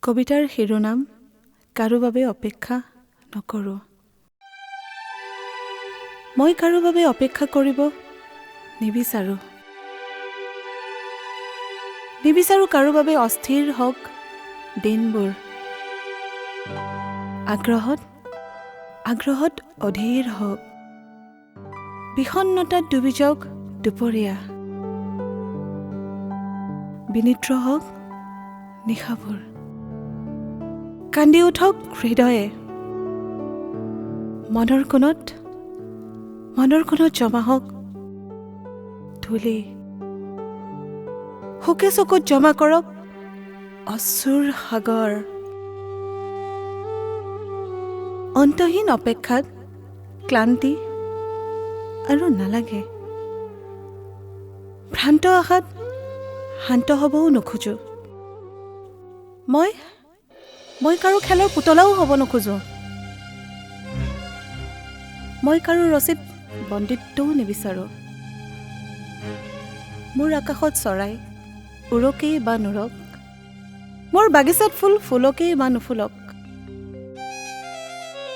কবিতাৰ শিৰোনাম কাৰো বাবে অপেক্ষা নকৰোঁ। মই কাৰো বাবে অপেক্ষা কৰিব নিবিচাৰোঁ। নিবিচাৰোঁ কাৰো বাবে অস্থিৰ হওক দিনবোৰ। আগ্ৰহত আগ্ৰহত অধীৰ হওক, বিষণ্ণতাত ডুবি যাওক দুপৰীয়া, বিনিদ্ৰ হওক নিশাবোৰ, কান্দি উঠক হৃদয়ে, মনৰ কোণত মনৰ কোণত জমা হওক ধূলি, শোকে চকুত জমা কৰক অশ্ৰুৰ সাগৰ। অন্তহীন অপেক্ষাত ক্লান্তি আৰু নালাগে, ভ্ৰান্ত আশাত শান্ত হ'বও নোখোজোঁ। মই মই কাৰো খেলৰ পুতলাও হ'ব নোখোজোঁ। মই কাৰো ৰচিত বন্দিত্বও নিবিচাৰোঁ। মোৰ আকাশত চৰাই উৰকেই বা নুৰক, মোৰ বাগিচাত ফুল ফুলকেই বা নুফুলক,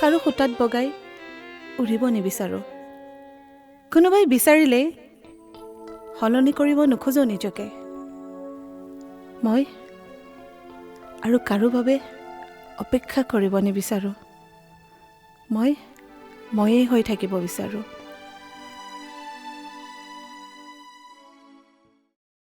কাৰো সূতাত বগাই উৰিব নিবিচাৰোঁ। কোনোবাই বিচাৰিলেই সলনি কৰিব নোখোজোঁ নিজকে। মই আৰু কাৰো বাবে অপেক্ষা কৰিব নিবিচাৰোঁ। মই ময়েই হৈ থাকিব বিচাৰোঁ।